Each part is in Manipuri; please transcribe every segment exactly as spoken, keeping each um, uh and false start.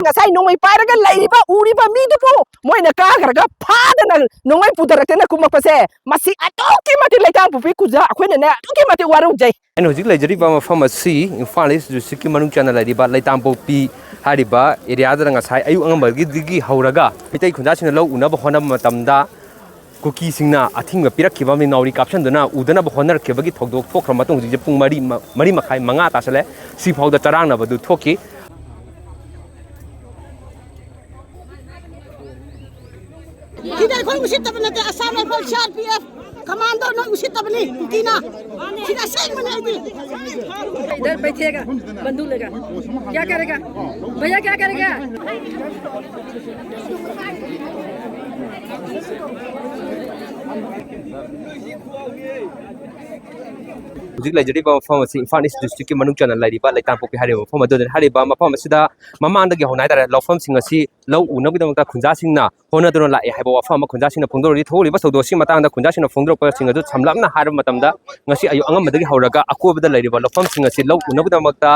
ꯉꯁꯥꯏ ꯅꯣꯡꯃꯩ ꯄꯥꯏꯔꯒ ꯂꯩꯔꯤꯕ, ꯎꯔꯤꯕ ꯃꯤꯗꯨꯕꯨ ꯃꯣꯏꯅ ꯀꯥꯈ꯭ꯔꯒ ꯐꯥꯗꯅ ꯅꯣꯡꯃꯩ ꯄꯨꯊꯔꯛꯇꯅ ꯀꯨꯝꯃꯛꯄꯁꯦ, ꯃꯁꯤ ꯑꯗꯨꯛꯀꯤ ꯃꯇꯤꯛ ꯂꯩꯇꯥꯝꯄꯣꯛꯄꯤ ꯈꯨꯟꯖꯥ ꯑꯩꯈꯣꯏꯅꯅꯦ ꯑꯗꯨꯛꯀꯤ ꯃꯇꯤꯛ ꯋꯥꯔꯧꯖꯩ꯫ ꯑꯩꯅ ꯍꯧꯖꯤꯛ ꯂꯩꯖꯔꯤꯕ ꯃꯐꯝ ꯑꯁꯤ ꯏꯝꯐꯥꯜ ꯏꯁ ꯗꯤꯁꯇ꯭ꯔꯤꯛꯀꯤ ꯃꯅꯨꯡ ꯆꯟꯅ ꯂꯩꯔꯤꯕ ꯂꯩꯇꯥꯝꯄꯣꯛꯄꯤ ꯍꯥꯏꯔꯤꯕ ꯑꯦꯔꯤꯌꯥꯗ ꯉꯁꯥꯏ ꯑꯌꯨꯛ ꯑꯉꯟꯕꯒꯤꯗꯒꯤ ꯍꯧꯔꯒ ꯃꯤꯇꯩ ꯈꯨꯟꯖꯥꯁꯤꯡꯅ ꯂꯧ ꯎꯅꯕ ꯍꯣꯠꯅꯕ ꯃꯇꯝꯗ ꯀꯨꯀꯤꯁꯤꯡꯅ ꯑꯊꯤꯡꯕ ꯄꯤꯔꯛꯈꯤꯕ ꯑꯃꯗꯤ ꯅꯥꯎꯔꯤ ꯀꯥꯞꯁꯤꯟꯗꯨꯅ ꯎꯗꯅꯕ ꯍꯣꯠꯅꯔꯛꯈꯤꯕꯒꯤ ꯊꯧꯗꯣꯛ ꯊꯣꯛꯈ꯭ꯔ ꯃꯇꯨꯡ ꯍꯧꯖꯤꯛꯁꯦ ꯄꯨꯡ ꯃꯔꯤ, ꯃꯔꯤ ꯃꯈꯥꯏ, ꯃꯉꯥ ꯇꯥꯁꯜꯂꯦ꯫ ꯁꯤꯐꯥꯎꯗ ꯆꯔꯥꯡꯅꯕꯗꯨ ꯊꯣꯛꯈꯤ꯫ ꯁꯤꯗ ꯑꯩꯈꯣꯏ ꯎꯁꯤꯠꯇꯕ ꯅꯠꯇꯦ, Assam rifle, C R P F, commando ꯅꯣꯏ ꯎꯁꯤꯠꯇꯕꯅꯤ, ꯀꯨꯀꯤꯅ꯫ ꯁꯤꯗ ꯑꯁꯦꯡꯕꯅꯦ ꯑꯩꯗꯤ꯫ इधर बैठेगा, बंदूक लेगा, क्या करेगा भैया, क्या करेगा? ꯍꯧꯖꯤꯛ ꯂꯩꯖꯔꯤꯕ ꯃꯐꯝ ꯑꯁꯤ ꯏꯝꯐꯥꯜ ꯏꯁ ꯗꯤꯁꯇ꯭ꯔꯤꯛꯀꯤ ꯃꯅꯨꯡ ꯆꯟꯅ ꯂꯩꯔꯤꯕ ꯂꯩꯇꯥꯝꯄꯣꯛꯄꯤ ꯍꯥꯏꯔꯤꯕ ꯃꯐꯝ ꯑꯗꯨꯗꯅꯤ꯫ ꯍꯥꯏꯔꯤꯕ ꯃꯐꯝ ꯑꯁꯤꯗ ꯃꯃꯥꯡꯗꯒꯤ ꯍꯧꯅ ꯍꯥꯏꯇꯥꯔꯦ, ꯂꯧꯐꯝꯁꯤꯡ ꯑꯁꯤ ꯂꯧ ꯎꯅꯕꯒꯤꯗꯃꯛꯇ ꯈꯨꯟꯖꯥꯁꯤꯡꯅ ꯍꯣꯠꯅꯗꯨꯅ ꯂꯥꯛꯑꯦ ꯍꯥꯏꯕ ꯋꯥꯐꯝ ꯑꯃ ꯈꯨꯟꯖꯥꯁꯤꯡꯅ ꯐꯣꯡꯗꯣꯔꯛꯂꯤ꯫ ꯊꯣꯛꯂꯤꯕ ꯊꯧꯗꯣꯛ ꯑꯁꯤꯒꯤ ꯃꯇꯥꯡꯗ ꯈꯨꯟꯖꯥꯁꯤꯡꯅ ꯐꯣꯡꯗꯣꯔꯛꯄꯁꯤꯡ ꯑꯗꯨ ꯁꯝꯂꯞꯅ ꯍꯥꯏꯔꯕ ꯃꯇꯝꯗ, ꯉꯁꯤ ꯑꯌꯨꯛ ꯑꯉꯟꯕꯗꯒꯤ ꯍꯧꯔꯒ ꯑꯀꯣꯏꯕꯗ ꯂꯩꯔꯤꯕ ꯂꯧꯐꯝꯁꯤꯡ ꯑꯁꯤ ꯂꯧ ꯎꯅꯕꯒꯤꯗꯃꯛꯇ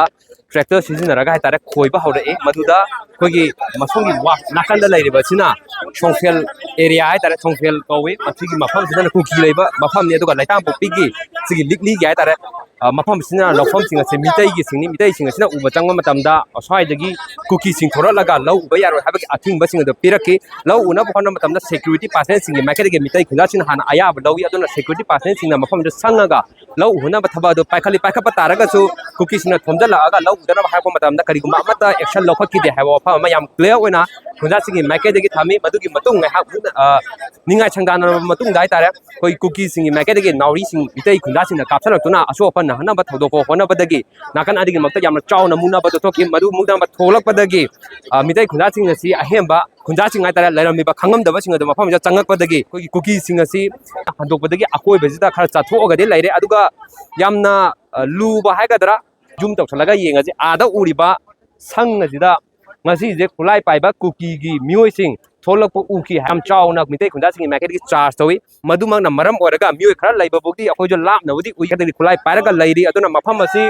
ꯇ꯭ꯔꯦꯛꯇꯔ ꯁꯤꯖꯤꯟꯅꯔꯒ ꯍꯥꯏꯇꯥꯔꯦ, ꯈꯣꯏꯕ ꯍꯧꯔꯛꯏ꯫ ꯃꯗꯨꯗ ꯑꯩꯈꯣꯏꯒꯤ ꯃꯁꯣꯝꯒꯤ ꯋꯥ-, ꯅꯥꯀꯟꯗ ꯂꯩꯔꯤꯕꯁꯤꯅ ꯁꯣꯡꯐꯦꯜ ꯑꯦꯔꯤꯌꯥ ꯍꯥꯏꯇꯥꯔꯦ, ꯁꯣꯡꯐꯦꯜ ꯀꯧꯏ꯫ ꯃꯁꯤꯒꯤ ꯃꯐꯝꯁꯤꯗꯅ ꯀꯨꯀꯤ ꯂꯩꯕ ꯃꯐꯝꯅꯤ꯫ ꯑꯗꯨꯒ ꯂꯩꯇꯥꯝꯄꯣꯛꯄꯤꯒꯤ ꯁꯤꯒꯤ ꯂꯤꯛꯂꯤꯒꯤ ꯍꯥꯏꯇꯥꯔꯦ, ꯑ, ꯃꯐꯝꯁꯤꯅ ꯂꯧꯐꯝꯁꯤꯡ ꯑꯁꯤ ꯃꯤꯇꯩꯒꯤꯁꯤꯡꯅꯤ꯫ ꯃꯤꯇꯩꯁꯤꯡ ꯑꯁꯤꯅ ꯎꯕ ꯆꯪꯕ ꯃꯇꯝꯗ ꯁ꯭ꯋꯥꯏꯗꯒꯤ ꯀꯨꯀꯤꯁꯤꯡ ꯊꯣꯔꯛꯂꯒ ꯂꯧ ꯎꯕ ꯌꯥꯔꯣꯏ ꯍꯥꯏꯕꯒꯤ ꯑꯊꯤꯡꯕꯁꯤꯡ ꯑꯗꯨ ꯄꯤꯔꯛꯈꯤ꯫ ꯂꯧ ꯎꯅꯕ ꯍꯣꯠꯅꯕ ꯃꯇꯝꯗ ꯁꯦꯀ꯭ꯌꯨꯔꯤꯇꯤ ꯄꯥꯔꯁꯟꯁꯤꯡꯒꯤ ꯃꯥꯏꯀꯩꯗꯒꯤ ꯃꯤꯇꯩ ꯈꯨꯟꯖꯥꯁꯤꯡꯅ ꯍꯥꯟꯅ ꯑꯌꯥꯕ ꯂꯧꯏ꯫ ꯑꯗꯨꯅ ꯁꯦꯀ꯭ꯌꯨꯔꯤꯇꯤ ꯄꯥꯔꯁꯟꯁꯤꯡꯅ ꯃꯐꯝꯗꯨ ꯁꯪꯉꯒ ꯂꯧ ꯎꯅꯕ ꯊꯕꯛ ꯑꯗꯨ ꯄꯥꯏꯈꯠꯂꯤ꯫ ꯄꯥꯏꯈꯠꯄ ꯇꯥꯔꯒꯁꯨ ꯀꯨꯀꯤꯁꯤꯡꯅ ꯊꯣꯝꯖꯤꯜꯂꯛꯑꯒ ꯂꯧ ꯎꯗꯅꯕ ꯍꯥꯏꯔꯛꯄ ꯃꯇꯝꯗ ꯀꯔꯤꯒꯨꯝꯕ ꯑꯃꯠꯇ ꯑꯦꯛꯁꯟ ꯂꯧꯈꯠꯈꯤꯗꯦ ꯍꯥꯏꯕ ꯋꯥꯐꯝ ꯑꯃ ꯌꯥꯝ ꯀ꯭ꯂꯤꯌꯥꯔ ꯑꯣꯏꯅ ꯈꯨꯟꯖꯥꯁꯤꯡꯒꯤ ꯃꯥꯏꯀꯩꯗꯒꯤ ꯊꯝꯃꯤ꯫ ꯃꯗꯨꯒꯤ ꯃꯇꯨꯡ ꯉꯥꯏꯍꯥꯛ, ꯑ, ꯅꯤꯡꯉꯥꯏ ꯁꯪꯗꯥꯟꯅꯔꯕ ꯃꯇꯨꯡꯗ ꯍꯥꯏꯇꯥꯔꯦ, ꯑꯩꯈꯣꯏ ꯀꯨꯀꯤꯁꯤꯡꯒꯤ ꯃꯥꯏꯀꯩꯗꯒꯤ ꯅꯥꯎꯔꯤꯁꯤꯡ ꯃꯤꯇꯩ ꯈꯨꯟꯖꯥꯁꯤꯡꯅ ꯀꯥꯞꯁꯤꯜꯂꯛꯇꯨꯅ ꯑꯁꯣꯛ ꯑꯄꯟ ꯅꯪꯍꯟꯅꯕ ꯊꯧꯗꯣꯛ ꯍꯣꯠꯅꯕꯗꯒꯤ ꯅꯥꯀꯟ ꯑꯅꯤꯒꯤꯃꯛꯇ ꯌꯥꯝꯅ ꯆꯥꯎꯅ ꯃꯨꯟꯅꯕꯗꯨ ꯊꯣꯛꯈꯤ꯫ ꯃꯗꯨ ꯃꯨꯟꯅꯕ ꯊꯣꯛꯂꯛꯄꯗꯒꯤ, ꯑ, ꯃꯤꯇꯩ ꯈꯨꯟꯖꯥꯁꯤꯡ ꯑꯁꯤ ꯑꯍꯦꯟꯕ ꯈꯨꯟꯖꯥꯁꯤꯡ ꯍꯥꯏꯇꯥꯔꯦ, ꯂꯩꯔꯝꯃꯤꯕ ꯈꯪꯉꯝꯗꯕꯁꯤꯡ ꯑꯗꯨ ꯃꯐꯝꯁꯤꯗ ꯆꯪꯉꯛꯄꯗꯒꯤ ꯑꯩꯈꯣꯏꯒꯤ ꯀꯨꯀꯤꯁꯤꯡ ꯑꯁꯤ ꯍꯟꯗꯣꯛꯄꯗꯒꯤ ꯑꯀꯣꯏꯕꯁꯤꯗ ꯈꯔ ꯆꯠꯊꯣꯛꯑꯒꯗꯤ ꯂꯩꯔꯦ꯫ ꯑꯗꯨꯒ ꯌꯥꯝꯅ, ꯑ, ꯂꯨꯕ ꯍꯥꯏꯒꯗ꯭ꯔꯥ, ꯖꯨꯝ ꯇꯧꯁꯜꯂꯒ ꯌꯦꯡꯉꯁꯤ꯫ ꯑꯥꯗ ꯎꯔꯤꯕ ꯁꯪ ꯑꯁꯤꯗ ꯉꯁꯤꯁꯦ ꯈꯨꯠꯂꯥꯏ ꯄꯥꯏꯕ ꯀꯨꯀꯤꯒꯤ ꯃꯤꯑꯣꯏꯁꯤꯡ ꯊꯣꯛꯂꯛꯄ ꯎꯈꯤ꯫ ꯌꯥꯝ ꯆꯥꯎꯅ ꯃꯤꯇꯩ ꯈꯨꯟꯖꯥꯁꯤꯡꯒꯤ ꯃꯥꯏꯀꯩꯗꯒꯤ ꯆꯥꯔꯖ ꯇꯧꯏ꯫ ꯃꯗꯨꯃꯛꯅ ꯃꯔꯝ ꯑꯣꯏꯔꯒ ꯃꯤꯑꯣꯏ ꯈꯔ ꯂꯩꯕꯕꯨꯗꯤ ꯑꯩꯈꯣꯏꯁꯨ ꯂꯥꯞꯅꯕꯨꯗꯤ ꯎꯏ, ꯑꯗꯒꯤ ꯈꯨꯠꯂꯥꯏ ꯄꯥꯏꯔꯒ ꯂꯩꯔꯤ꯫ ꯑꯗꯨꯅ ꯃꯐꯝ ꯑꯁꯤ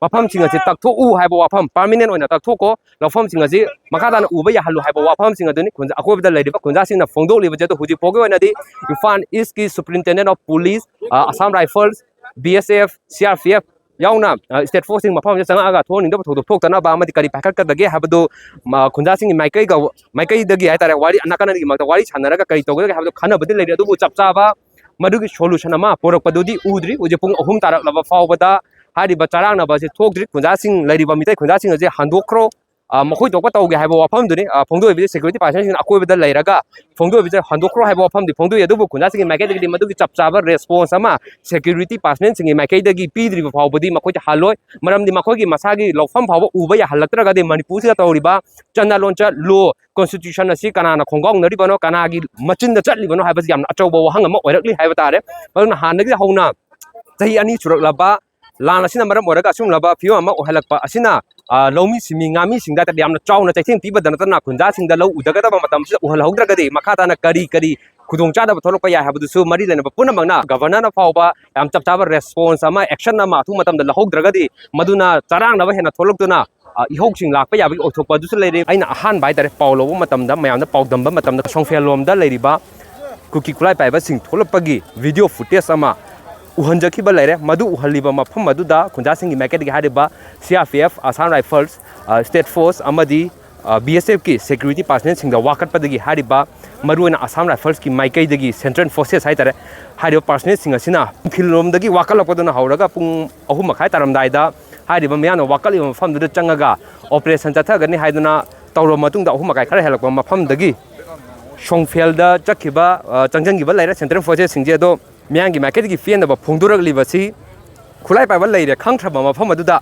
ꯃꯐꯝꯁꯤꯡ ꯑꯁꯤ ꯇꯛꯊꯣꯛꯎ ꯍꯥꯏꯕ ꯋꯥꯐꯝ, ꯄꯥꯔꯃꯤꯅꯦꯟ ꯑꯣꯏꯅ ꯇꯛꯊꯣꯛꯀꯣ, ꯂꯧꯐꯝꯁꯤꯡ ꯑꯁꯤ ꯃꯈꯥ ꯇꯥꯅ ꯎꯕ ꯌꯥꯍꯜꯂꯨ ꯍꯥꯏꯕ ꯋꯥꯐꯝꯁꯤꯡ ꯑꯗꯨꯅꯤ ꯈꯨꯟꯖꯥ-, ꯑꯀꯣꯏꯕꯗ ꯂꯩꯔꯤꯕ ꯈꯨꯟꯖꯥꯁꯤꯡꯅ ꯐꯣꯡꯗꯣꯛꯂꯤꯕꯁꯦ꯫ ꯑꯗꯣ ꯍꯧꯖꯤꯛ ꯐꯥꯎꯒꯤ ꯑꯣꯏꯅꯗꯤ ꯏꯝꯐꯥꯜ ꯏꯁꯀꯤ Superintendent of Police, ꯑ, Assam Rifles, B S F, C R P F ꯌꯥꯎꯅ, ꯑ, state forceꯁꯤꯡ ꯃꯐꯝ ꯑꯁꯤꯗ ꯆꯪꯉꯛꯑꯒ ꯊꯣꯛꯍꯟꯅꯤꯡꯗꯕ ꯊꯧꯗꯣꯛ ꯊꯣꯛꯇꯅꯕ ꯑꯃꯗꯤ ꯀꯔꯤ ꯄꯥꯏꯈꯠꯀꯗꯒꯦ ꯍꯥꯏꯕꯗꯨ, ꯃ-, ꯈꯨꯟꯖꯥꯁꯤꯡꯒꯤ ꯃꯥꯏꯀꯩꯒ, ꯃꯥꯏꯀꯩꯗꯒꯤ ꯍꯥꯏꯇꯥꯔꯦ, ꯋꯥꯔꯤ, ꯅꯥꯀꯟ ꯑꯅꯤꯒꯤ ꯃꯔꯛꯇ ꯋꯥꯔꯤ ꯁꯥꯟꯅꯔꯒ ꯀꯔꯤ ꯇꯧꯒꯗꯒꯦ ꯍꯥꯏꯕꯗꯨ ꯈꯟꯅꯕꯗꯤ ꯂꯩꯔꯤ, ꯑꯗꯨꯕꯨ ꯆꯞ ꯆꯥꯕ ꯃꯗꯨꯒꯤ solution ꯑꯃ ꯄꯨꯔꯛꯄꯗꯨꯗꯤ ꯎꯗ꯭ꯔꯤ꯫ ꯍꯧꯖꯤꯛ ꯄꯨꯡ ꯑꯍꯨꯝ ꯇꯥꯔꯛꯂꯕ ꯐꯥꯎꯕꯗ ꯍꯥꯏꯔꯤꯕ ꯆꯔꯥꯡꯅꯕ ꯑꯁꯤ ꯊꯣꯛꯇ꯭ꯔꯤ꯫ ꯈꯨꯟꯖꯥꯁꯤꯡ, ꯂꯩꯔꯤꯕ ꯃꯤꯇꯩ ꯈꯨꯟꯖꯥꯁꯤꯡ ꯑꯁꯤ ꯍꯟꯗꯣꯛꯈ꯭ꯔꯣ, ꯑ, ꯃꯈꯣꯏ ꯊꯣꯛꯄ ꯇꯧꯒꯦ ꯍꯥꯏꯕ ꯋꯥꯐꯝꯗꯨꯅꯤ꯫ ꯑ, ꯐꯣꯡꯗꯣꯛꯏꯕꯁꯤ security personnelꯁꯤꯡꯅ ꯑꯀꯣꯏꯕꯗ ꯂꯩꯔꯒ ꯐꯣꯡꯗꯣꯛꯏꯕꯁꯤ ꯍꯟꯗꯣꯛꯈ꯭ꯔꯣ ꯍꯥꯏꯕ ꯋꯥꯐꯝꯗꯤ ꯐꯣꯡꯗꯣꯛꯏ, ꯑꯗꯨꯕꯨ ꯈꯨꯟꯖꯥꯁꯤꯡꯒꯤ ꯃꯥꯏꯀꯩꯗꯒꯤꯗꯤ ꯃꯗꯨꯒꯤ ꯆꯞ ꯆꯥꯕ response ꯑꯃ security personnelꯁꯤꯡꯒꯤ ꯃꯥꯏꯀꯩꯗꯒꯤ ꯄꯤꯗ꯭ꯔꯤꯕ ꯐꯥꯎꯕꯗꯤ ꯃꯈꯣꯏꯗꯤ ꯍꯜꯂꯣꯏ꯫ ꯃꯔꯝꯗꯤ ꯃꯈꯣꯏꯒꯤ ꯃꯁꯥꯒꯤ ꯂꯧꯐꯝ ꯐꯥꯎꯕ ꯎꯕ ꯌꯥꯍꯜꯂꯛꯇ꯭ꯔꯒꯗꯤ ꯃꯅꯤꯄꯨꯔꯁꯤꯗ ꯇꯧꯔꯤꯕ ꯆꯠꯅ ꯂꯣꯟꯆꯠ, law, constitution ꯑꯁꯤ ꯀꯅꯥꯅ ꯈꯣꯡꯒꯥꯎꯅꯔꯤꯕꯅꯣ, ꯀꯅꯥꯒꯤ ꯃꯆꯤꯟꯗ ꯆꯠꯂꯤꯕꯅꯣ ꯍꯥꯏꯕꯁꯤ ꯌꯥꯝꯅ ꯑꯆꯧꯕ ꯋꯥꯍꯪ ꯑꯃ ꯑꯣꯏꯔꯛꯂꯤ ꯍꯥꯏꯕ ꯇꯥꯔꯦ꯫ ꯑꯗꯨꯅ ꯍꯥꯟꯅꯗꯒꯤ ꯍꯧꯅ ꯆꯍꯤ ꯑꯅꯤ ꯁꯨꯔꯛꯂꯕ ꯂꯥꯟ ꯑꯁꯤꯅ ꯃꯔꯝ ꯑꯣꯏꯔꯒ ꯑꯁꯤꯒꯨꯝꯂꯕ ꯐꯤꯕꯝ ꯑꯃ ꯑꯣꯏꯍꯜꯂꯛꯄ ꯑꯁꯤꯅ, ꯑ, ꯂꯧꯃꯤ ꯁꯤꯟꯃꯤ ꯉꯥꯃꯤꯁꯤꯡꯗ ꯍꯥꯏꯇꯥꯔꯗꯤ ꯌꯥꯝꯅ ꯆꯥꯎꯅ ꯆꯩꯊꯦꯡ ꯄꯤꯕꯗ ꯅꯠꯇꯅ ꯈꯨꯟꯖꯥꯁꯤꯡꯗ ꯂꯧ ꯎꯖꯒꯗꯕ ꯃꯇꯝꯁꯤꯗ ꯎꯍꯜꯍꯧꯗ꯭ꯔꯒꯗꯤ ꯃꯈꯥ ꯇꯥꯅ ꯀꯔꯤ ꯀꯔꯤ ꯈꯨꯗꯣꯡꯆꯥꯗꯕ ꯊꯣꯛꯂꯛꯄ ꯌꯥꯏ ꯍꯥꯏꯕꯗꯨꯁꯨ ꯃꯔꯤ ꯂꯩꯅꯕ ꯄꯨꯝꯅꯃꯛꯅ governorꯅ ꯐꯥꯎꯕ ꯌꯥꯝ ꯆꯞ ꯆꯥꯕ response ꯑꯃ, action ꯑꯃ ꯑꯊꯨꯕ ꯃꯇꯝꯗ ꯂꯧꯍꯧꯗ꯭ꯔꯒꯗꯤ ꯃꯗꯨꯅ ꯆꯔꯥꯡꯅꯕ ꯍꯦꯟꯅ ꯊꯣꯛꯂꯛꯇꯨꯅ, ꯑ, ꯏꯍꯧꯁꯤꯡ ꯂꯥꯛꯄ ꯌꯥꯕꯒꯤ ꯑꯣꯏꯊꯣꯛꯄ ꯑꯗꯨꯁꯨ ꯂꯩꯔꯦ꯫ ꯑꯩꯅ ꯑꯍꯥꯟꯕ ꯍꯥꯏꯇꯥꯔꯦ ꯄꯥꯎ ꯂꯧꯕ ꯃꯇꯝꯗ, ꯃꯌꯥꯝꯗ ꯄꯥꯎꯗꯝꯕ ꯃꯇꯝꯗ ꯁꯣꯡꯐꯦꯜ ꯂꯣꯝꯗ ꯂꯩꯔꯤꯕ ꯀꯨꯀꯤ ꯈꯨꯠꯂꯥꯏ ꯄꯥꯏꯕꯁꯤꯡ ꯊꯣꯛꯂꯛꯄꯒꯤ video footage ꯑꯃ ꯎꯍꯟꯖꯈꯤꯕ ꯂꯩꯔꯦ꯫ ꯃꯗꯨ ꯎꯍꯜꯂꯤꯕ ꯃꯐꯝ ꯑꯗꯨꯗ ꯈꯨꯟꯖꯥꯁꯤꯡꯒꯤ ꯃꯥꯏꯀꯩꯗꯒꯤ ꯍꯥꯏꯔꯤꯕ C R P F, Assam Rifles, ꯑ, state force ꯑꯃꯗꯤ, ꯑ, B S Fꯀꯤ security personnelꯁꯤꯡꯗ ꯋꯥꯀꯠꯄꯗꯒꯤ ꯍꯥꯏꯔꯤꯕ ꯃꯔꯨꯑꯣꯏꯅ Assam Riflesꯀꯤ ꯃꯥꯏꯀꯩꯗꯒꯤ central forces ꯍꯥꯏꯇꯥꯔꯦ, ꯍꯥꯏꯔꯤꯕ personnelꯁꯤꯡ ꯑꯁꯤꯅ ꯅꯨꯡꯊꯤꯜꯂꯣꯝꯗꯒꯤ ꯋꯥꯀꯠꯂꯛꯄꯗꯨꯅ ꯍꯧꯔꯒ ꯄꯨꯡ ꯑꯍꯨꯝ ꯃꯈꯥꯏ ꯇꯥꯔꯝꯗꯥꯏꯗ ꯍꯥꯏꯔꯤꯕ ꯃꯤꯌꯥꯝꯅ ꯋꯥꯀꯠꯂꯤꯕ ꯃꯐꯝꯗꯨꯗ ꯆꯪꯉꯒ operation ꯆꯠꯊꯒꯅꯤ ꯍꯥꯏꯗꯨꯅ ꯇꯧꯔꯕ ꯃꯇꯨꯡꯗ ꯑꯍꯨꯝ ꯃꯈꯥꯏ ꯈꯔ ꯍꯦꯜꯂꯛꯄ ꯃꯐꯝꯗꯒꯤ ꯁꯣꯡꯐꯦꯜꯗ ꯆꯠꯈꯤꯕ, ꯑ, ꯆꯪꯁꯤꯟꯈꯤꯕ ꯂꯩꯔꯦ central forcesꯁꯤꯡꯁꯦ꯫ ꯑꯗꯣ ꯃꯤꯌꯥꯝꯒꯤ ꯃꯥꯏꯀꯩꯗꯒꯤ ꯄꯦꯟꯗꯕ ꯐꯣꯡꯗꯣꯔꯛꯂꯤꯕꯁꯤ ꯈꯨꯠꯂꯥꯏ ꯄꯥꯏꯕ ꯂꯩꯔꯦ ꯈꯪꯈ꯭ꯔꯕ ꯃꯐꯝ ꯑꯗꯨꯗ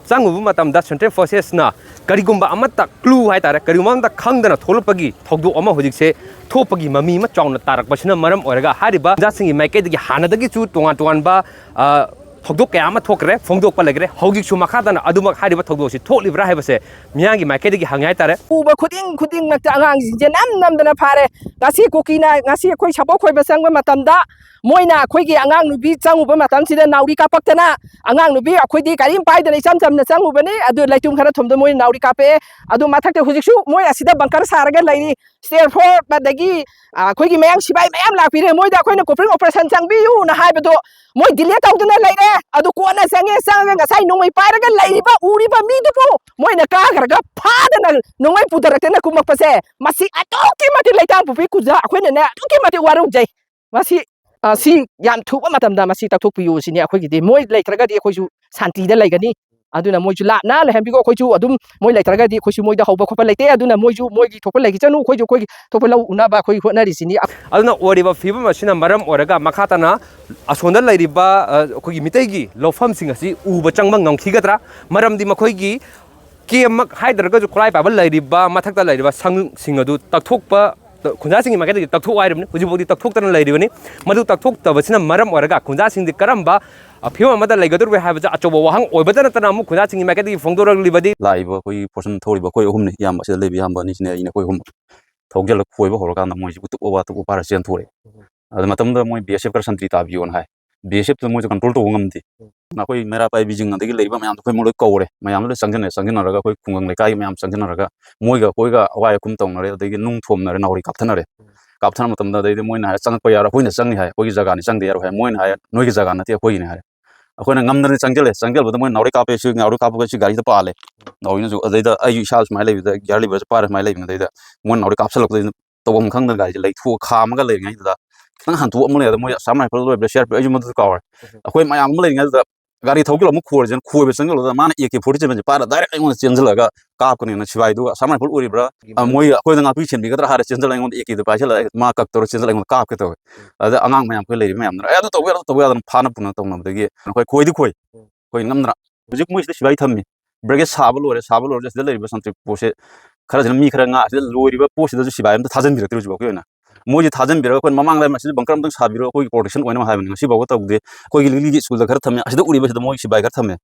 ꯆꯪꯉꯨꯕ ꯃꯇꯝꯗ central forcesꯅ ꯀꯔꯤꯒꯨꯝꯕ ꯑꯃꯠꯇ clue ꯍꯥꯏꯇꯥꯔꯦ, ꯀꯔꯤꯒꯨꯝꯕ ꯑꯃꯠꯇ ꯈꯪꯗꯅ ꯊꯣꯛꯂꯛꯄꯒꯤ ꯊꯧꯗꯣꯛ ꯑꯃ ꯍꯧꯖꯤꯛꯁꯦ ꯊꯣꯛꯄꯒꯤ ꯃꯃꯤ ꯑꯃ ꯆꯥꯎꯅ ꯇꯥꯔꯛꯄꯁꯤꯅ ꯃꯔꯝ ꯑꯣꯏꯔꯒ ꯍꯥꯏꯔꯤꯕ ꯈꯨꯟꯖꯥꯁꯤꯡꯒꯤ ꯃꯥꯏꯀꯩꯗꯒꯤ ꯍꯥꯟꯅꯗꯒꯤꯁꯨ ꯇꯣꯉꯥꯟ ꯇꯣꯉꯥꯟꯕ, ꯑ, ꯊꯧꯗꯣꯛ ꯀꯌꯥ ꯑꯃ ꯊꯣꯛꯈ꯭ꯔꯦ, ꯐꯣꯡꯗꯣꯛꯄ ꯂꯩꯈ꯭ꯔꯦ꯫ ꯍꯧꯖꯤꯛꯁꯨ ꯃꯈꯥ ꯇꯥꯅ ꯑꯗꯨꯃꯛ ꯍꯥꯏꯔꯤꯕ ꯊꯧꯗꯣꯛ ꯑꯁꯤ ꯊꯣꯛꯂꯤꯕ꯭ꯔꯥ ꯍꯥꯏꯕꯁꯦ ꯃꯤꯌꯥꯝꯒꯤ ꯃꯥꯏꯀꯩꯗꯒꯤ ꯍꯪꯉꯦ ꯍꯥꯏꯇꯥꯔꯦ꯫ ꯎꯕ ꯈꯨꯗꯤꯡ ꯈꯨꯗꯤꯡꯃꯛꯇ ꯑꯉꯥꯡꯁꯤꯡꯁꯦ ꯅꯝ ꯅꯝꯗꯅ ꯐꯥꯔꯦ꯫ ꯉꯁꯤ ꯀꯨꯀꯤꯅ, ꯉꯁꯤ ꯑꯩꯈꯣꯏ ꯁꯥꯄꯣꯛ ꯈꯣꯏꯕ ꯆꯪꯕ ꯃꯇꯝꯗ ꯃꯣꯏꯅ ꯑꯩꯈꯣꯏꯒꯤ ꯑꯉꯥꯡ ꯅꯨꯄꯤ ꯆꯪꯉꯨꯕ ꯃꯇꯝꯁꯤꯗ ꯅꯥꯎꯔꯤ ꯀꯥꯞꯄꯛꯇꯅ, ꯑꯉꯥꯡ ꯅꯨꯄꯤ ꯑꯩꯈꯣꯏꯗꯤ ꯀꯔꯤꯝ ꯄꯥꯏꯗꯅ ꯏꯆꯝ ꯆꯝꯅ ꯆꯪꯉꯨꯕꯅꯤ꯫ ꯑꯗꯨ ꯂꯩꯇꯨꯝ ꯈꯔ ꯊꯨꯝꯗ ꯃꯣꯏꯅ ꯅꯥꯎꯔꯤ ꯀꯥꯞꯄꯛꯑꯦ꯫ ꯑꯗꯨ ꯃꯊꯛꯇ ꯍꯧꯖꯤꯛꯁꯨ ꯃꯣꯏ ꯑꯁꯤꯗ ꯕꯪꯀꯔ ꯁꯥꯔꯒ ꯂꯩꯔꯤ꯫ ꯁ꯭ꯇꯦꯠ ꯐꯣꯔꯁ ꯑꯗꯒꯤ, ꯑ, ꯑꯩꯈꯣꯏꯒꯤ ꯃꯌꯥꯡ ꯁꯤꯐꯥꯏ ꯃꯌꯥꯝ ꯂꯥꯛꯄꯤꯔꯦ꯫ ꯃꯣꯏꯗ ꯑꯩꯈꯣꯏꯅ ꯀꯣꯄꯔꯤꯡ ꯑꯣꯄꯔꯦꯁꯟ ꯆꯪꯕꯤꯌꯨꯅ ꯍꯥꯏꯕꯗꯣ ꯃꯣꯏ ꯗꯤꯂꯦ ꯇꯧꯗꯨꯅ ꯂꯩꯔꯦ꯫ ꯑꯗꯨ ꯀꯣꯟꯅ ꯆꯪꯉꯦ, ꯆꯪꯉꯒ ꯉꯁꯥꯏ ꯅꯣꯡꯃꯩ ꯄꯥꯏꯔꯒ ꯂꯩꯔꯤꯕ, ꯎꯔꯤꯕ ꯃꯤꯗꯨꯕꯨ ꯃꯣꯏꯅ ꯀꯥꯈ꯭ꯔꯒ ꯐꯥꯗꯅ ꯅꯣꯡꯃꯩ ꯄꯨꯊꯔꯛꯇꯅ ꯀꯨꯝꯃꯛꯄꯁꯦ, ꯃꯁꯤ ꯑꯗꯨꯛꯀꯤ ꯃꯇꯤꯛ ꯂꯩꯇꯥꯡꯄꯣꯛꯄꯤ ꯈꯨꯟꯖꯥ ꯑꯩꯈꯣꯏꯅꯅꯦ ꯑꯗꯨꯛꯀꯤ ꯃꯇꯤꯛ ꯋꯥꯔꯧꯖꯩ꯫ ꯃꯁꯤ, ꯑ, ꯁꯤ ꯌꯥꯝ ꯊꯨꯕ ꯃꯇꯝꯗ ꯃꯁꯤ ꯇꯧꯊꯣꯛꯄꯤꯌꯨ ꯁꯤꯅꯤ ꯑꯩꯈꯣꯏꯒꯤꯗꯤ꯫ ꯃꯣꯏ ꯂꯩꯇ꯭ꯔꯒꯗꯤ ꯑꯩꯈꯣꯏꯁꯨ ꯁꯥꯟꯇꯤꯗ ꯂꯩꯒꯅꯤ꯫ ꯑꯗꯨꯅ ꯃꯣꯏꯁꯨ ꯂꯥꯞꯅ ꯂꯩꯍꯟꯕꯤꯈꯣ꯫ ꯑꯩꯈꯣꯏꯁꯨ ꯑꯗꯨꯝ ꯃꯣꯏ ꯂꯩꯇ꯭ꯔꯒꯗꯤ ꯑꯩꯈꯣꯏꯁꯨ ꯃꯣꯏꯗ ꯍꯧꯕ ꯈꯣꯠꯄ ꯂꯩꯇꯦ꯫ ꯑꯗꯨꯅ ꯃꯣꯏꯁꯨ ꯃꯣꯏꯒꯤ ꯊꯣꯛꯄ ꯂꯩꯈꯤꯁꯅꯨ, ꯑꯩꯈꯣꯏꯁꯨ ꯑꯩꯈꯣꯏꯒꯤ ꯊꯣꯛꯄ ꯂꯧ ꯎꯅꯕ ꯑꯩꯈꯣꯏ ꯍꯣꯠꯅꯔꯤꯁꯤꯅꯤ꯫ ꯑꯗꯨꯅ ꯑꯣꯏꯔꯤꯕ ꯐꯤꯕꯝ ꯑꯁꯤꯅ ꯃꯔꯝ ꯑꯣꯏꯔꯒ ꯃꯈꯥ ꯇꯥꯅ ꯑꯁꯣꯝꯗ ꯂꯩꯔꯤꯕ, ꯑ, ꯑꯩꯈꯣꯏꯒꯤ ꯃꯤꯇꯩꯒꯤ ꯂꯧꯐꯝꯁꯤꯡ ꯑꯁꯤ ꯎꯕ ꯆꯪꯕ ꯉꯝꯈꯤꯒꯗ꯭ꯔꯥ? ꯃꯔꯝꯗꯤ ꯃꯈꯣꯏꯒꯤ ꯀꯦꯝꯃꯛ ꯍꯥꯏꯗ꯭ꯔꯒꯁꯨ ꯈꯨꯠꯂꯥꯏ ꯄꯥꯏꯕ ꯂꯩꯔꯤꯕ ꯃꯊꯛꯇ ꯂꯩꯔꯤꯕ ꯁꯪꯁꯤꯡ ꯑꯗꯨ ꯇꯛꯊꯣꯛꯄ, ꯈꯨꯟꯖꯥꯁꯤꯡꯒꯤ ꯃꯥꯏꯀꯩꯗꯒꯤ ꯇꯛꯊꯣꯛꯑꯣ ꯍꯥꯏꯔꯤꯕꯅꯤ꯫ ꯍꯧꯖꯤꯛꯐꯥꯎꯗꯤ ꯇꯛꯊꯣꯛꯇꯅ ꯂꯩꯔꯤꯕꯅꯤ꯫ ꯃꯗꯨ ꯇꯛꯊꯣꯛꯇꯕꯁꯤꯅ ꯃꯔꯝ ꯑꯣꯏꯔꯒ ꯈꯨꯟꯖꯥꯁꯤꯡꯗꯤ ꯀꯔꯝꯕ, ꯑ, ꯐꯤꯕꯝ ꯑꯃꯗ ꯂꯩꯒꯗꯧꯔꯤꯕꯒꯦ ꯍꯥꯏꯕꯁꯤ ꯑꯆꯧꯕ ꯋꯥꯍꯪ ꯑꯣꯏꯕꯇ ꯅꯠꯇꯅ ꯑꯃꯨꯛ ꯈꯨꯟꯖꯥꯁꯤꯡꯒꯤ ꯃꯥꯏꯀꯩꯗꯒꯤ ꯐꯣꯡꯗꯣꯔꯛꯂꯤꯕꯗꯤ ꯂꯥꯛꯏꯕ ꯑꯩꯈꯣꯏꯒꯤ ꯐꯣꯔꯁꯟ ꯊꯧꯔꯤꯕ ꯑꯩꯈꯣꯏ ꯑꯍꯨꯝꯅꯤ꯫ ꯏꯌꯥꯝꯕ ꯑꯁꯤꯗ ꯂꯩꯕ ꯏꯌꯥꯝꯕ ꯑꯅꯤꯁꯤꯅꯦ, ꯑꯩꯅꯦ, ꯑꯩꯈꯣꯏ ꯑꯍꯨꯝ ꯊꯧꯖꯤꯜꯂꯒ ꯈꯣꯏꯕ ꯍꯧꯔꯀꯥꯟꯗ ꯃꯣꯏꯁꯤꯕꯨ ꯇꯨꯞ ꯋꯥ ꯇꯨꯞ ꯐꯥꯔ ꯆꯦꯟꯊꯣꯔꯛꯑꯦ꯫ ꯑꯗꯨ ꯃꯇꯝꯗ ꯃꯣꯏ ꯕꯤ ꯑꯦꯁ ꯑꯦꯐ ꯈꯔ ꯁꯟꯇ꯭ꯔꯤ ꯇꯥꯕꯤꯌꯣꯅ ꯍꯥꯏ꯫ ꯕꯤ ꯑꯦꯁ ꯑꯦꯐꯇꯨ ꯃꯣꯏꯁꯨ ꯀꯟꯇ꯭ꯔꯣꯜ ꯇꯧꯕ ꯉꯝꯗꯦ꯫ ꯑꯩꯈꯣꯏ ꯃꯩꯔꯥ ꯄꯥꯏꯕꯤꯁꯤꯡ ꯑꯗꯒꯤ ꯂꯩꯔꯤꯕ ꯃꯌꯥꯝꯗꯣ ꯑꯩꯈꯣꯏ ꯃꯣꯏ ꯂꯣꯏ ꯀꯧꯔꯦ꯫ ꯃꯌꯥꯝꯗꯣ ꯂꯣꯏ ꯆꯪꯁꯤꯟꯅꯔꯦ꯫ ꯆꯪꯁꯤꯟꯅꯔꯒ ꯑꯩꯈꯣꯏ ꯈꯨꯡꯒꯪ ꯂꯩꯀꯥꯏꯒꯤ ꯃꯌꯥꯝ ꯆꯪꯁꯤꯟꯅꯔꯒ ꯃꯣꯏꯒ ꯑꯩꯈꯣꯏꯒ ꯑꯋꯥꯏ ꯑꯈꯨꯝ ꯇꯧꯅꯔꯦ꯫ ꯑꯗꯒꯤ ꯅꯨꯡ ꯊꯣꯝꯅꯔꯦ, ꯅꯥꯎꯔꯤ ꯀꯥꯞꯊꯅꯔꯦ꯫ ꯀꯥꯞꯊꯅ ꯃꯇꯝꯗ ꯑꯗꯩꯗꯤ ꯃꯣꯏꯅ ꯍꯥꯏꯔꯦ, "ꯆꯪꯉꯛꯄ ꯌꯥꯔꯣꯏ, ꯑꯩꯈꯣꯏꯅ ꯆꯪꯅꯤ" ꯍꯥꯏ, "ꯑꯩꯈꯣꯏꯒꯤ ꯖꯒꯥꯅꯤ, ꯆꯪꯗ ꯌꯥꯔꯣꯏ" ꯍꯥꯏ꯫ ꯃꯣꯏꯅ ꯍꯥꯏꯔꯦ, "ꯅꯣꯏꯒꯤ ꯖꯒꯥ ꯅꯠꯇꯦ, ꯑꯩꯈꯣꯏꯒꯤꯅꯤ" ꯍꯥꯏꯔꯦ꯫ ꯑꯩꯈꯣꯏꯅ ꯉꯝꯗꯅ ꯆꯪꯁꯤꯜꯂꯦ꯫ ꯆꯪꯁꯤꯜꯂꯨꯕꯗ ꯃꯣꯏ ꯅꯥꯎꯔꯤ ꯀꯥꯞꯄꯦ, ꯁꯤ ꯅꯥꯎꯔꯤ ꯀꯥꯞꯄꯒ ꯁꯤ ꯒꯥꯔꯤꯗ ꯄꯥꯜꯂꯦ꯫ ꯅꯥꯎꯔꯤꯅꯁꯨ ꯑꯗꯩꯗ ꯑꯩꯁꯨ ꯏꯁꯥ ꯁꯨꯃꯥꯏꯅ ꯂꯩꯕꯗ ꯒꯤꯌꯥꯔ ꯂꯤꯚꯔꯁꯦ ꯄꯥꯏꯔ ꯁꯨꯃꯥꯏꯅ ꯂꯩꯕꯅꯤ꯫ ꯑꯗꯩꯗ ꯃꯣꯏ ꯅꯥꯎꯔꯤ ꯀꯥꯞꯁꯤꯜꯂꯛꯄꯗꯩꯗ ꯇꯧꯐꯝ ꯈꯪꯗꯅ ꯒꯥꯔꯤꯁꯦ ꯂꯩꯊꯣꯛꯑ ꯈꯥꯝꯃꯒ ꯂꯩꯔꯤꯉꯩꯗꯨꯗ ꯈꯤꯇꯪ ꯍꯟꯇꯣꯛꯑꯝꯕꯅꯦ꯫ ꯑꯗ ꯃꯣꯏ ꯑꯁꯥꯝ ꯔꯥꯏꯐꯜ ꯑꯣꯏꯕ꯭ꯔꯥ ꯁꯤ ꯑꯥꯔ ꯄꯤ ꯑꯦꯐ, ꯑꯩꯁꯨ ꯃꯗꯨꯁꯨ ꯀꯥꯎꯔꯦ꯫ ꯑꯩꯈꯣꯏ ꯃꯌꯥꯝ ꯑꯃ ꯂꯩꯔꯤꯉꯩꯗꯨꯗ ꯒꯥꯔꯤ ꯊꯧꯖꯤꯜꯂ ꯑꯃꯨꯛ ꯈꯣꯏꯔꯁꯦꯅ ꯈꯣꯏꯕ ꯆꯪꯁꯤꯜꯂꯨꯗ ꯃꯥꯅ ꯑꯦ ꯀꯦ ꯐꯣꯔꯇꯤ ꯁꯚꯦꯟꯁꯦ ꯄꯥꯏꯔ ꯗꯥꯏꯔꯦꯛ ꯑꯩꯉꯣꯟꯗ ꯆꯦꯟꯁꯤꯜꯂꯒ ꯀꯥꯞꯀꯅꯦꯅ ꯁꯤꯕꯥꯏꯗꯨꯒ ꯑꯁꯥꯝ ꯔꯥꯏꯐꯜ ꯑꯣꯏꯔꯤꯕ꯭ꯔꯥ, ꯑ, ꯃꯣꯏ ꯑꯩꯈꯣꯏꯗ ꯉꯥꯛꯄꯤ ꯁꯦꯟꯕꯤꯒꯗ꯭ꯔꯥ ꯍꯥꯏꯔ ꯆꯦꯟꯁꯤꯜꯂꯒ ꯑꯩꯉꯣꯟꯗ ꯑꯦ ꯀꯦꯗꯨ ꯄꯥꯏꯁꯤꯜꯂꯒ ꯃꯥ ꯀꯛ ꯇꯧꯔ ꯆꯦꯟꯁꯤꯜꯂꯒ ꯑꯩꯉꯣꯟꯗ ꯀꯥꯞꯀꯦ ꯇꯧꯋꯦ꯫ ꯑꯗ ꯑꯉꯥꯡ ꯃꯌꯥꯝ ꯑꯩꯈꯣꯏ ꯂꯩꯔꯤꯕ ꯃꯌꯥꯝꯗꯨꯅ "ꯑꯦ, ꯑꯗꯨ ꯇꯧꯕ ꯌꯥꯗ, ꯇꯧꯕ ꯌꯥꯗꯅ" ꯐꯥꯅ ꯄꯨꯅ ꯇꯧꯅꯕꯗꯒꯤ ꯑꯩꯈꯣꯏ ꯈꯣꯏꯗꯤ ꯈꯣꯏ, ꯑꯩꯈꯣꯏ ꯉꯝꯗꯅ ꯍꯧꯖꯤꯛ ꯃꯣꯏ ꯁꯤꯗ ꯁꯤꯕꯥꯏ ꯊꯝꯃꯤ꯫ ꯕ꯭ꯔꯤꯒꯦꯗ ꯁꯥꯕ ꯂꯣꯏꯔꯦ, ꯁꯥꯕ ꯂꯣꯏꯔꯦ꯫ ꯁꯤꯗ ꯂꯩꯔꯤꯕ ꯁꯟꯇ꯭ꯔꯤ ꯄꯣꯠꯁꯦ ꯈꯔꯁꯤꯅ ꯃꯤ ꯈꯔ ꯉꯥꯛ, ꯁꯤꯗ ꯂꯣꯏꯔꯤꯕ ꯄꯣꯠꯁꯤꯗꯁꯨ ꯁꯤꯕꯥꯏ ꯑꯝꯇ ꯊꯥꯖꯤꯟꯕꯤꯔꯛꯇ꯭ꯔꯦ ꯍꯧꯖꯤꯛꯐꯥꯎꯒꯤ ꯑꯣꯏꯅ꯫ ꯃꯣꯏꯁꯦ ꯊꯥꯖꯟꯕꯤꯔꯒ ꯑꯩꯈꯣꯏꯅ ꯃꯃꯥꯡꯗ ꯃꯁꯤꯗ ꯕꯪꯀꯔ ꯑꯝꯇꯪ ꯁꯥꯕꯤꯔꯣ, ꯑꯩꯈꯣꯏꯒꯤ ꯄ꯭ꯔꯣꯇꯦꯛꯁꯟ ꯑꯣꯏꯅꯕ ꯍꯥꯏꯕꯅꯤ꯫ ꯉꯁꯤꯐꯥꯎꯕ ꯇꯧꯗꯦ꯫ ꯑꯩꯈꯣꯏꯒꯤ ꯂꯤꯛꯂꯤꯒꯤ ꯁ꯭ꯀꯨꯜꯗ ꯈꯔ ꯊꯝꯃꯦ, ꯑꯁꯤꯗ ꯎꯔꯤꯕꯁꯤꯗ ꯃꯣꯏ ꯁꯤꯕꯥꯏ ꯈꯔ ꯊꯝꯃꯦ꯫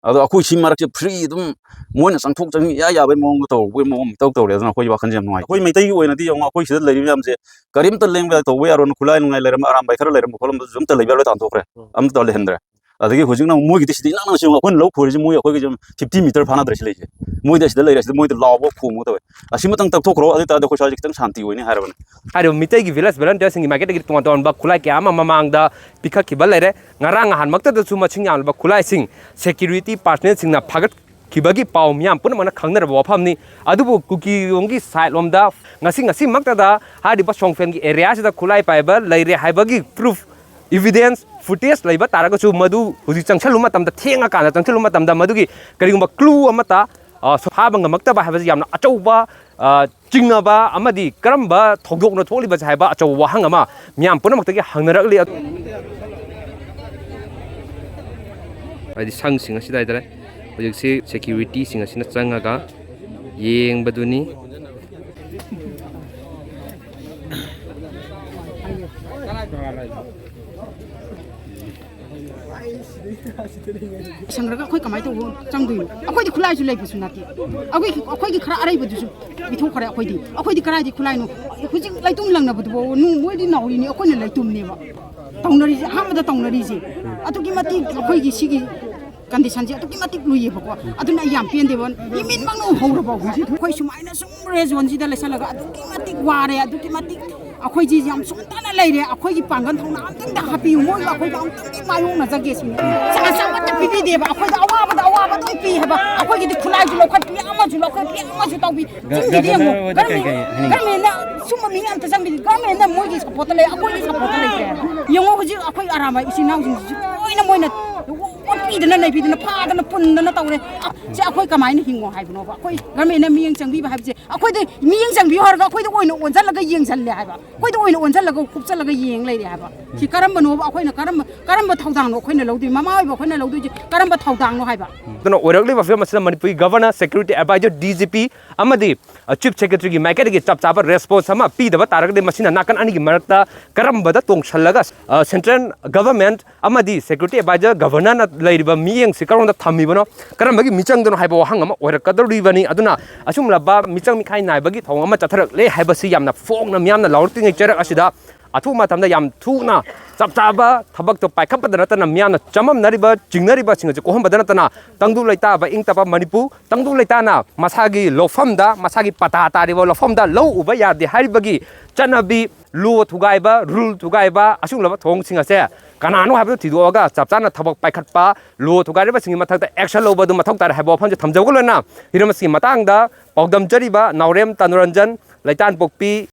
ꯑꯗꯣ ꯑꯩꯈꯣꯏ ꯁꯤ ꯃꯔꯛꯁꯦ ꯐ꯭ꯔꯤ ꯑꯗꯨꯝ ꯃꯣꯏꯅ ꯆꯪꯊꯣꯛ ꯆꯪꯁꯤꯟ ꯏꯌꯥ ꯌꯥꯕꯒꯤ ꯃꯑꯣꯡꯗ ꯇꯧꯕꯒꯤ ꯃꯑꯣꯡ ꯑꯃ ꯏꯇꯧ ꯇꯧꯔꯦ꯫ ꯑꯗꯨꯅ ꯑꯩꯈꯣꯏ ꯋꯥꯈꯜꯁꯦ ꯌꯥꯝ ꯅꯨꯡꯉꯥꯏ꯫ ꯑꯩꯈꯣꯏ ꯃꯩꯇꯩꯒꯤ ꯑꯣꯏꯅꯗꯤ ꯌꯦꯡꯉꯣ, ꯑꯩꯈꯣꯏ ꯁꯤꯗ ꯂꯩꯔꯤꯕ ꯃꯌꯥꯝꯁꯦ ꯀꯔꯤꯝꯇ ꯂꯦꯡꯕ ꯌꯥꯗꯦ, ꯇꯧꯕ ꯌꯥꯔꯣꯏ꯫ ꯈꯨꯠꯂꯥꯏ ꯅꯨꯡꯂꯥꯏ ꯂꯩꯔꯝꯕ, ꯑꯔꯥꯝꯕꯥꯏ ꯈꯔ ꯂꯩꯔꯝꯕ ꯈꯣꯠꯂꯝꯕꯗꯨꯁꯨ ꯑꯝꯇ ꯂꯩꯕ ꯌꯥꯔꯣꯏ, ꯇꯥꯟꯊꯣꯛꯈ꯭ꯔꯦ꯫ ꯑꯝꯇ ꯂꯩꯍꯟꯗ꯭ꯔꯦ꯫ ꯑꯗꯒꯤ ꯍꯧꯖꯤꯛꯅ ꯑꯃꯨꯛ ꯃꯣꯏꯒꯤꯗꯤ ꯁꯤꯗ ꯏꯅꯛ ꯅꯛꯅ ꯁꯦꯝꯃꯒ ꯑꯩꯈꯣꯏꯅ ꯂꯧ ꯈꯣꯏꯔꯤꯁꯦ ꯃꯣꯏ ꯑꯩꯈꯣꯏꯒꯤ ꯁꯨꯝ ꯐꯤꯐꯇꯤ ꯃꯤꯇꯔ ꯐꯥꯅꯗ꯭ꯔꯦ ꯁꯤ ꯂꯩꯁꯦ꯫ ꯃꯣꯏꯗ ꯁꯤꯗ ꯂꯩꯔꯦ, ꯁꯤꯗ ꯃꯣꯏꯗ ꯂꯥꯎꯕ ꯈꯣꯡꯕ ꯇꯧꯋꯦ꯫ ꯑꯁꯤꯃꯇꯪ ꯇꯛꯊꯣꯛꯈ꯭ꯔꯣ, ꯑꯗꯨ ꯑꯣꯏ ꯇꯥꯔꯗꯤ ꯑꯩꯈꯣꯏ ꯁ꯭ꯋꯥꯏꯁꯦ ꯈꯤꯇꯪ ꯁꯥꯟꯇꯤ ꯑꯣꯏꯅꯤ ꯍꯥꯏꯔꯕꯅꯤ꯫ ꯍꯥꯏꯔꯤꯕ ꯃꯤꯇꯩꯒꯤ ꯚꯤꯂꯦꯖ ꯚꯣꯂꯟꯇꯤꯌꯔꯁꯤꯡꯒꯤ ꯃꯥꯏꯀꯩꯗꯒꯤ ꯇꯣꯉꯥꯟ ꯇꯣꯉꯥꯟꯕ ꯈꯨꯠꯂꯥꯏ ꯀꯌꯥ ꯑꯃ ꯃꯃꯥꯡꯗ ꯄꯤꯈꯠꯈꯤꯕ ꯂꯩꯔꯦ꯫ ꯉꯔꯥꯡ ꯅꯍꯥꯟꯃꯛꯇꯗꯁꯨ ꯃꯁꯤꯡ ꯌꯥꯝꯂꯕ ꯈꯨꯠꯂꯥꯏꯁꯤꯡ ꯁꯦꯀ꯭ꯌꯨꯔꯤꯇꯤ ꯄꯥꯔꯁꯅꯦꯜꯁꯤꯡꯅ ꯐꯥꯒꯠꯈꯤꯕꯒꯤ ꯄꯥꯎ ꯃꯤꯌꯥꯝ ꯄꯨꯝꯅꯃꯛꯅ ꯈꯪꯅꯔꯕ ꯋꯥꯐꯝꯅꯤ꯫ ꯑꯗꯨꯕꯨ ꯀꯨꯀꯤꯔꯣꯝꯒꯤ ꯁꯥꯏꯠ ꯂꯣꯝꯗ ꯉꯁꯤ, ꯉꯁꯤꯃꯛꯇꯗ ꯍꯥꯏꯔꯤꯕ ꯁꯣꯡꯐꯦꯟꯒꯤ ꯑꯦꯔꯤꯌꯥꯁꯤꯗ ꯈꯨꯠꯂꯥꯏ ꯄꯥꯏꯕ ꯂꯩꯔꯦ ꯍꯥꯏꯕꯒꯤ ꯄ꯭ꯔꯨꯐ, ꯏꯚꯤꯗꯦꯟꯁ, ꯐꯨꯇꯦꯖ ꯂꯩꯕ ꯇꯥꯔꯒꯁꯨ ꯃꯗꯨ ꯍꯧꯖꯤꯛ ꯆꯪꯁꯤꯜꯂꯨꯕ ꯃꯇꯝꯗ, ꯊꯦꯡꯉꯀꯥꯟꯗ ꯆꯪꯁꯤꯜꯂꯨꯕ ꯃꯇꯝꯗ ꯃꯗꯨꯒꯤ ꯀꯔꯤꯒꯨꯝꯕ ꯀ꯭ꯂꯨ ꯑꯃꯠꯇ, ꯑ, ꯐꯥꯕ ꯉꯝꯃꯛꯇꯕ ꯍꯥꯏꯕꯁꯤ ꯌꯥꯝꯅ ꯑꯆꯧꯕ, ꯑ, ꯆꯤꯡꯅꯕ ꯑꯃꯗꯤ ꯀꯔꯝꯕ ꯊꯧꯗꯣꯛꯅ ꯊꯣꯛꯂꯤꯕꯁꯦ ꯍꯥꯏꯕ ꯑꯆꯧꯕ ꯋꯥꯍꯪ ꯑꯃ ꯃꯤꯌꯥꯝ ꯄꯨꯝꯅꯃꯛꯇꯒꯤ ꯍꯪꯅꯔꯛꯂꯤ꯫ ꯍꯥꯏꯗꯤ ꯁꯪꯁꯤꯡ ꯑꯁꯤꯗ ꯍꯥꯏꯇꯥꯔꯦ, ꯍꯧꯖꯤꯛꯁꯤ ꯁꯦꯀ꯭ꯌꯨꯔꯤꯇꯤꯁꯤꯡ ꯑꯁꯤꯅ ꯆꯪꯉꯒ ꯌꯦꯡꯕꯗꯨꯅꯤ꯫ ꯁꯪꯈ꯭ꯔꯒ ꯑꯩꯈꯣꯏ ꯀꯃꯥꯏꯅ ꯇꯧꯕ ꯆꯪꯗꯣꯏꯅꯣ? ꯑꯩꯈꯣꯏꯗꯤ ꯈꯨꯠꯂꯥꯏꯁꯨ ꯂꯩꯕꯁꯨ ꯅꯠꯇꯦ꯫ ꯑꯩꯈꯣꯏꯒꯤ, ꯑꯩꯈꯣꯏꯒꯤ ꯈꯔ ꯑꯔꯩꯕꯗꯨꯁꯨ ꯄꯤꯊꯣꯛꯈ꯭ꯔꯦ꯫ ꯑꯩꯈꯣꯏꯗꯤ, ꯑꯩꯈꯣꯏꯗꯤ ꯀꯗꯥꯏꯗꯒꯤ ꯈꯨꯠꯂꯥꯏꯅꯣ? ꯍꯧꯖꯤꯛ ꯂꯩꯇꯨꯝ ꯂꯪꯅꯕꯗꯨꯐꯥꯎ ꯅꯨꯡ ꯃꯣꯏꯗꯤ ꯅꯥꯎꯔꯤꯅꯤ, ꯑꯩꯈꯣꯏꯅ ꯂꯩꯇꯨꯝꯅꯦꯕ ꯇꯧꯅꯔꯤꯁꯦ, ꯑꯍꯥꯟꯕꯗ ꯇꯧꯅꯔꯤꯁꯦ꯫ ꯑꯗꯨꯛꯀꯤ ꯃꯇꯤꯛ ꯑꯩꯈꯣꯏꯒꯤ ꯁꯤꯒꯤ ꯀꯟꯗꯤꯁꯟꯁꯦ ꯑꯗꯨꯛꯀꯤ ꯃꯇꯤꯛ ꯂꯨꯏꯌꯦꯕꯀꯣ꯫ ꯑꯗꯨꯅ ꯑꯩ ꯌꯥꯝ ꯄꯦꯟꯗꯦꯕ꯫ ꯏꯃꯤꯠꯃꯛꯅ ꯎꯍꯧꯔꯕ ꯍꯧꯖꯤꯛ ꯑꯩꯈꯣꯏ ꯁꯨꯃꯥꯏꯅ ꯁꯨꯝ ꯔꯦꯁ ꯖꯣꯟꯁꯤꯗ ꯂꯩꯁꯜꯂꯒ ꯑꯗꯨꯛꯀꯤ ꯃꯇꯤꯛ ꯋꯥꯔꯦ, ꯑꯗꯨꯛꯀꯤ ꯃꯇꯤꯛ ꯑꯩꯈꯣꯏꯁꯤ ꯌꯥꯝ ꯁꯣꯟꯊꯅ ꯂꯩꯔꯦ꯫ ꯑꯩꯈꯣꯏꯒꯤ ꯄꯥꯡꯒꯜ ꯊꯧꯅꯥ ꯑꯝꯇꯪꯗ ꯍꯥꯞꯄꯤꯌꯨ, ꯃꯣꯏꯒ ꯑꯩꯈꯣꯏꯒ ꯑꯝꯇꯪꯗꯤ ꯃꯥꯌꯣꯛꯅꯖꯒꯦ ꯁꯤꯅꯤ꯫ ꯆꯥ ꯆꯥ ꯑꯃꯠꯇ ꯄꯤꯕꯤꯗꯦꯕ꯫ ꯑꯩꯈꯣꯏꯗ ꯑꯋꯥꯕꯗ ꯑꯋꯥꯕ ꯑꯗꯨꯝ ꯄꯤ ꯍꯥꯏꯕ꯫ ꯑꯩꯈꯣꯏꯒꯤꯗꯤ ꯈꯨꯠꯂꯥꯏꯁꯨ ꯂꯧꯈꯠꯄꯤ, ꯑꯃꯁꯨ ꯂꯧꯈꯠꯄꯤ, ꯑꯃꯁꯨ ꯇꯧꯕꯤ꯫ ꯒ-, ꯆꯤꯡꯒꯤꯗꯤ ꯌꯦꯡꯉꯨ, ꯒꯚꯔꯅꯔ ꯍꯣꯏꯗ ꯀꯩ ꯀꯩ ꯍꯥꯏꯅꯤꯡꯉꯤ? ꯒꯔꯃꯦꯟꯅ ꯁꯨꯝꯕ ꯃꯤ ꯑꯝꯇ ꯆꯪꯕꯤꯗꯦ꯫ ꯒꯔꯃꯦꯟꯅ ꯃꯣꯏꯒꯤ ꯁꯞꯄꯣꯔꯠꯇ ꯂꯩ, ꯑꯩꯈꯣꯏꯒꯤ ꯁꯞꯄꯣꯔꯠꯇ ꯂꯩꯇ꯭ꯔꯦ ꯍꯥꯏꯕ꯫ ꯌꯦꯡꯉꯣ, ꯍꯧꯖꯤꯛ ꯑꯩꯈꯣꯏ ꯑꯔꯥꯝꯕꯥꯏ ꯏꯆꯤꯟ ꯏꯅꯥꯎꯁꯤꯡꯁꯤꯁꯨ ꯂꯣꯏꯅ ꯃꯣꯏꯅ ꯑꯣꯠꯄꯤꯗꯅ ꯅꯩꯕꯤꯗꯅ ꯐꯥꯗꯅ ꯄꯨꯟꯗꯅ ꯇꯧꯔꯦ꯫ ꯑ, ꯁꯤ ꯑꯩꯈꯣꯏ ꯀꯃꯥꯏꯅ ꯍꯤꯡꯉꯣ ꯍꯥꯏꯕꯅꯣꯕ? ꯑꯩꯈꯣꯏ ꯒꯃꯦꯟꯅ ꯃꯤꯠꯌꯦꯡ ꯆꯪꯕꯤꯕ ꯍꯥꯏꯕꯁꯦ, ꯑꯩꯈꯣꯏꯗ ꯃꯤꯠꯌꯦꯡ ꯆꯪꯕꯤꯌꯨ ꯍꯥꯏꯔꯒ ꯑꯩꯈꯣꯏꯗ ꯑꯣꯏꯅ ꯑꯣꯟꯁꯤꯜꯂꯒ ꯌꯦꯡꯁꯤꯜꯂꯦ ꯍꯥꯏꯕ, ꯑꯩꯈꯣꯏꯗ ꯑꯣꯏꯅ ꯑꯣꯟꯁꯤꯜꯂꯒ ꯍꯨꯞꯆꯜꯂꯒ ꯌꯦꯡ ꯂꯩꯔꯦ ꯍꯥꯏꯕ꯫ ꯁꯤ ꯀꯔꯝꯕꯅꯣꯕ? ꯑꯩꯈꯣꯏꯅ ꯀꯔꯝꯕ ꯀꯔꯝꯕ ꯊꯧꯗꯥꯡꯅꯣ ꯑꯩꯈꯣꯏꯅ ꯂꯧꯗꯣꯏ? ꯃꯃꯥ ꯑꯣꯏꯕ ꯑꯩꯈꯣꯏꯅ ꯂꯧꯗꯣꯏꯁꯦ ꯀꯔꯝꯕ ꯊꯧꯗꯥꯡꯅꯣ ꯍꯥꯏꯕ? ꯑꯗꯨꯅ ꯑꯣꯏꯔꯛꯂꯤꯕ ꯐꯤꯕꯝ ꯑꯁꯤꯗ ꯃꯅꯤꯄꯨꯔꯒꯤ Governor, Security Advisor, D G P ꯑꯃꯗꯤ, ꯑ, Chief Secretaryꯒꯤ ꯃꯥꯏꯀꯩꯗꯒꯤ ꯆꯞ ꯆꯥꯕ response ꯑꯃ ꯄꯤꯗꯕ ꯇꯥꯔꯒꯗꯤ, ꯃꯁꯤꯅ ꯅꯥꯀꯟ ꯑꯅꯤꯒꯤ ꯃꯔꯛꯇ ꯀꯔꯝꯕꯗ ꯇꯣꯡꯁꯜꯂꯒ, ꯑ, Central Government ꯑꯃꯗꯤ Security Advisor, Governorꯅ ꯂꯩꯔꯤꯕ ꯃꯤꯠꯌꯦꯡꯁꯤ ꯀꯔꯣꯝꯗ ꯊꯝꯃꯤꯕꯅꯣ, ꯀꯔꯝꯕꯒꯤ ꯃꯤꯆꯪꯗꯅꯣ ꯍꯥꯏꯕ ꯋꯥꯍꯪ ꯑꯃ ꯑꯣꯏꯔꯛꯀꯗꯧꯔꯤꯕꯅꯤ꯫ ꯑꯗꯨꯅ ꯑꯁꯤꯒꯨꯝꯂꯕ ꯃꯤꯆꯪ ꯃꯤꯈꯥꯏ ꯅꯥꯏꯕꯒꯤ ꯊꯧꯑꯣꯡ ꯑꯃ ꯆꯠꯊꯔꯛꯂꯦ ꯍꯥꯏꯕꯁꯤ ꯌꯥꯝꯅ ꯐꯣꯡꯅ ꯃꯤꯌꯥꯝꯅ ꯂꯥꯎꯔꯛꯇ꯭ꯔꯤꯉꯩ ꯆꯩꯔꯛ ꯑꯁꯤꯗ ꯑꯊꯨꯕ ꯃꯇꯝꯗ ꯌꯥꯝ ꯊꯨꯅ ꯆꯞ ꯆꯥꯕ ꯊꯕꯛꯇꯣ ꯄꯥꯏꯈꯠꯄꯗ ꯅꯠꯇꯅ, ꯃꯤꯌꯥꯝꯅ ꯆꯃꯝꯅꯔꯤꯕ, ꯆꯤꯡꯅꯔꯤꯕꯁꯤꯡ ꯑꯁꯤ ꯀꯣꯛꯍꯟꯕꯗ ꯅꯠꯇꯅ, ꯇꯪꯗꯨ ꯂꯩꯇꯥꯕ ꯏꯪ ꯇꯞꯄ ꯃꯅꯤꯄꯨꯔ, ꯇꯪꯗꯨ ꯂꯩꯇꯥꯅ ꯃꯁꯥꯒꯤ ꯂꯧꯐꯝꯗ, ꯃꯁꯥꯒꯤ ꯄꯇꯥ ꯇꯥꯔꯤꯕ ꯂꯧꯐꯝꯗ ꯂꯧ ꯎꯕ ꯌꯥꯗꯦ ꯍꯥꯏꯔꯤꯕꯒꯤ ꯆꯠꯅꯕꯤ, law ꯊꯨꯒꯥꯏꯕ, rule ꯊꯨꯒꯥꯏꯕ, ꯑꯁꯤꯒꯨꯝꯂꯕ ꯊꯧꯑꯣꯡꯁꯤꯡ ꯑꯁꯦ ꯀꯅꯥꯅꯣ ꯍꯥꯏꯕꯗꯨ ꯊꯤꯗꯣꯛꯑꯒ ꯆꯞ ꯆꯥꯅ ꯊꯕꯛ ꯄꯥꯏꯈꯠꯄ, law ꯊꯨꯒꯥꯏꯔꯤꯕꯁꯤꯡꯒꯤ ꯃꯊꯛꯇ action ꯂꯧꯕ ꯑꯗꯨ ꯃꯊꯧ ꯇꯥꯔꯦ ꯍꯥꯏꯕ ꯋꯥꯐꯝꯁꯦ ꯊꯝꯖꯕꯒ ꯂꯣꯏꯅꯅ, ꯍꯤꯔꯝ ꯑꯁꯤꯒꯤ ꯃꯇꯥꯡꯗ ꯄꯥꯎꯗꯝꯖꯔꯤꯕ ꯅꯥꯎꯔꯦꯝ ꯇꯅꯨꯔꯟꯖꯟ, ꯂꯩꯇꯥꯟꯄꯣꯛꯄꯤ,